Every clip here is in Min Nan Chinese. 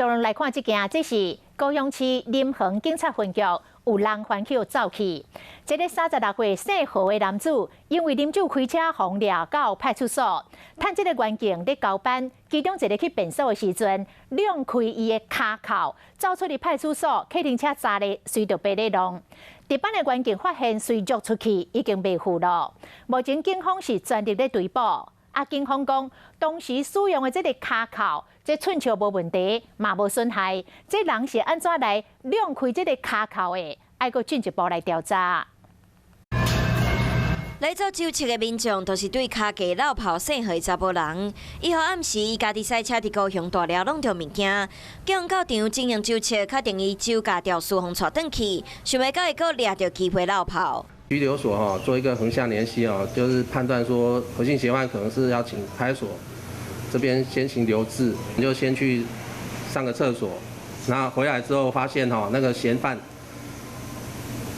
續來看這件，這是高雄市林園警察分局有人犯去走去。這个36歲姓何的男子，因為啉酒開車予人掠到派出所，趁這个員警咧交班，其中一个去便所的時陣，挵開伊的跤銬，走出去派出所，客停車閘咧，隨著爬咧弄。值班的員警發現，隨著出去已經袂赴咯。目前警方是全力咧追捕。啊，警方講，當時使用的這个跤銬，這寸尺無問題，嘛無損害。這人是按怎來挵開這个跤銬的？愛閣進一步來調查。來做酒測的民眾，都是對跤架落跑姓何的查埔人。1號暗時，伊家己駛車佇高雄大寮挵著物件，警方到場進行酒測，確定伊酒駕肇事，予帶轉去，想袂到伊閣掠著機會落跑。拘留所哈做一個橫向聯繫哦，就是判斷說何姓嫌犯可能是要請派出所這邊先行留置，你就先去上個廁所，然後回來之後發現哈那個嫌犯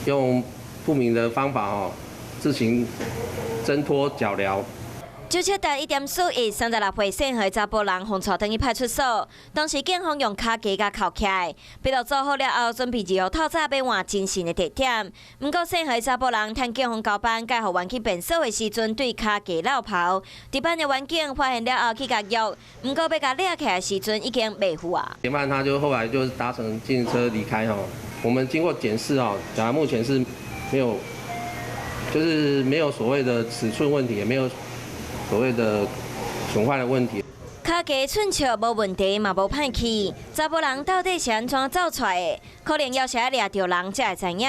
用不明的方法哦自行掙脫腳鐐。酒測達1.41，36歲姓何查埔人，予帶轉去派出所。當時警方用跤架共銬起來，筆錄做好了後，準備2號透早欲換偵訊的地點。毋過姓何查埔人趁警方交班，共員去便所的時陣，對跤架落跑。值班的員警發現了後去共約，毋過欲共掠起來的時陣已經袂赴啊。嫌犯他就後來就是搭乘計程車離開吼。我們經過檢視哦，假如目前是沒有，就是沒有所謂的尺寸問題，也沒有所謂的損壞的問題。跤架寸尺無問題，嘛無歹去。查埔人到底是按怎走出來的？可能猶是愛掠著人才會知影。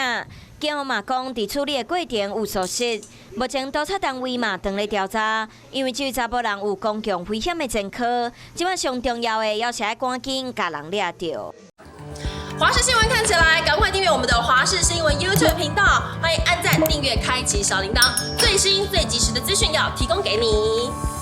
警方嘛講，佇處理的過程有疏失，目前督察單位嘛正咧調查，因為這位查埔人有公共危險的前科，這擺上重要的猶是愛趕緊共人掠著。華視新聞看起來，趕快訂閱我們的華視新聞 YouTube 頻道，歡迎按讚、訂閱、開啟小鈴鐺，最新最及時的資訊要提供給你。